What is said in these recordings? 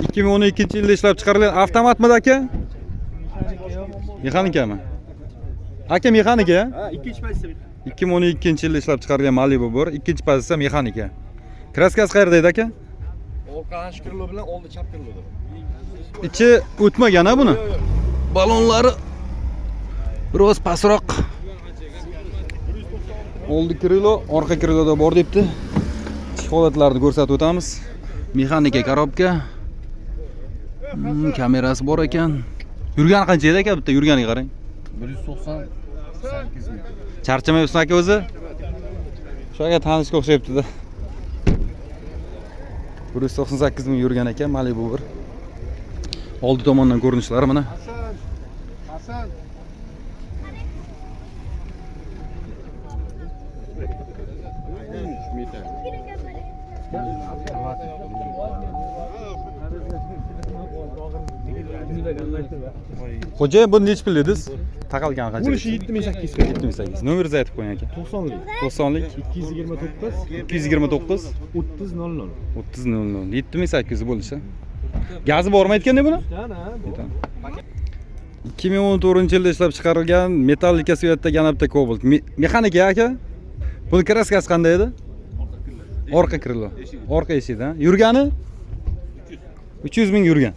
2012-yilda ishlab chiqarilgan avtomatmidi aka? Mexanikami? Aka, mexanika? Ha, ikkinchi pozitsiya. 2012-yilda ishlab chiqarilgan Malibu 1, ikkinchi pozitsiya, mexanika. Краска si qayerda edi, aka? Orqa крыло bilan oldi chap крыло da. Ichi o'tmagan a buni? Balonlari biroz pastroq. Oldi крыло, orqa крыло da bor debdi. Ichki holatlarni ko'rsatib o'tamiz. Mexanika коробка. Kamerasi bor ekan. Yurgani qancha edi, aka? Bitta yurganiga qarang. 198 ming. Charchamayapsan, aka, o'zi? Shu aka tanishga o'xshayapti-da. 198 ming yurgan ekan Malibu 1. Oldi tomondan ko'rinishlari mana. Hasan. Hasan. Metr. Xo'jayin, bu nechi pul dedingiz? Taqalgan qancha? Bo'lishi 7800 so'm. 7800. Nomeringizni aytib qo'ying, aka. 90lik. 90lik 229 229 30 00. 30 00 7800 bo'lishi. Gazi bormi aytganda buni? Ha, 2014-yilda ishlab chiqarilgan металлика цвет dagi yana bitta Cobalt. Mexanika, aka? Buni краска si qanday edi? Orqa крыло. Orqa eshikda. Yurgani? 300 ming yurgan.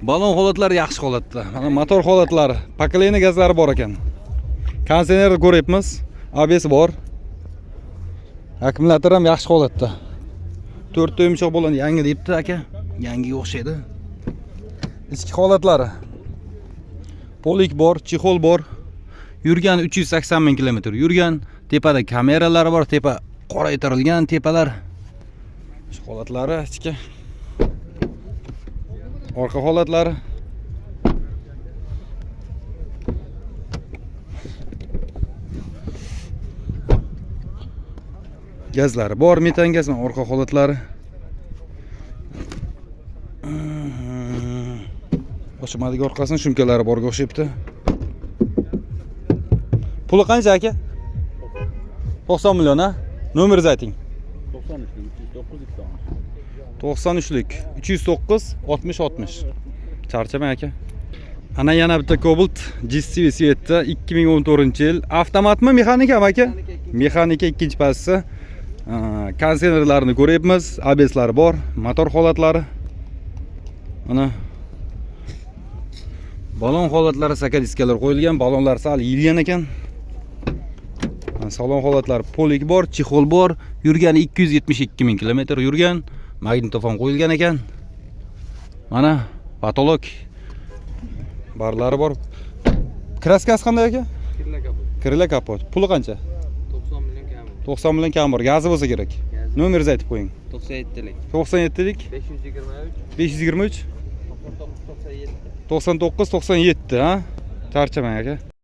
Balon holatlari yaxshi holatda. Mana motor holatlari, поколение gazlari bor ekan. Konditsionerni ko'ryapmiz. ABS bor. Akkumulyator ham yaxshi holatda. To'rtta yumshoq balon yangi debdi, aka. Yangiga o'xshaydi. Ichki holatlari. Полик bor, чехол bor. Yurgan 380 ming kilometr yurgan. Tepada kameralari bor, tepa qoraytirilgan tepalar. Shu holatlari ichki. Orqa holatlari. Gazlari bor, metan gaz, mana orqa holatlari. Ochmadik orqasini, шумка lari borga o'xshayapti. Puli qancha, aka? 90 million, ha? Nomeringizni ayting. 93 309 2 93lik 309 60 60. Charchamang, aka. Ana yana bitta Cobalt GCV цвет da, 2014-yil. Avtomatmi, mexanikami, aka? Mexanika, ikkinchi pozitsiya. Konditsionerlarni ko'ryapmiz, ABSlari bor, motor holatlari. Mana balon holatlari, saka diskalar qo'yilgan, balonlar sal yeyilgan ekan. Mana salon holatlari, полик bor, чехол bor, yurgani 272 ming kilometr yurgan, magnitofon qo'yilgan ekan. Mana потолок barlari bor. Краска si qanday, aka? Крыло, kapot. Puli qancha? 90 million kam. 90 million kam bor. Gazi bo'lsa kerak. Nomeringizni aytib qo'ying. 97lik. 97lik 523 523 99 97. 99 97, ha? Charchamang, aka.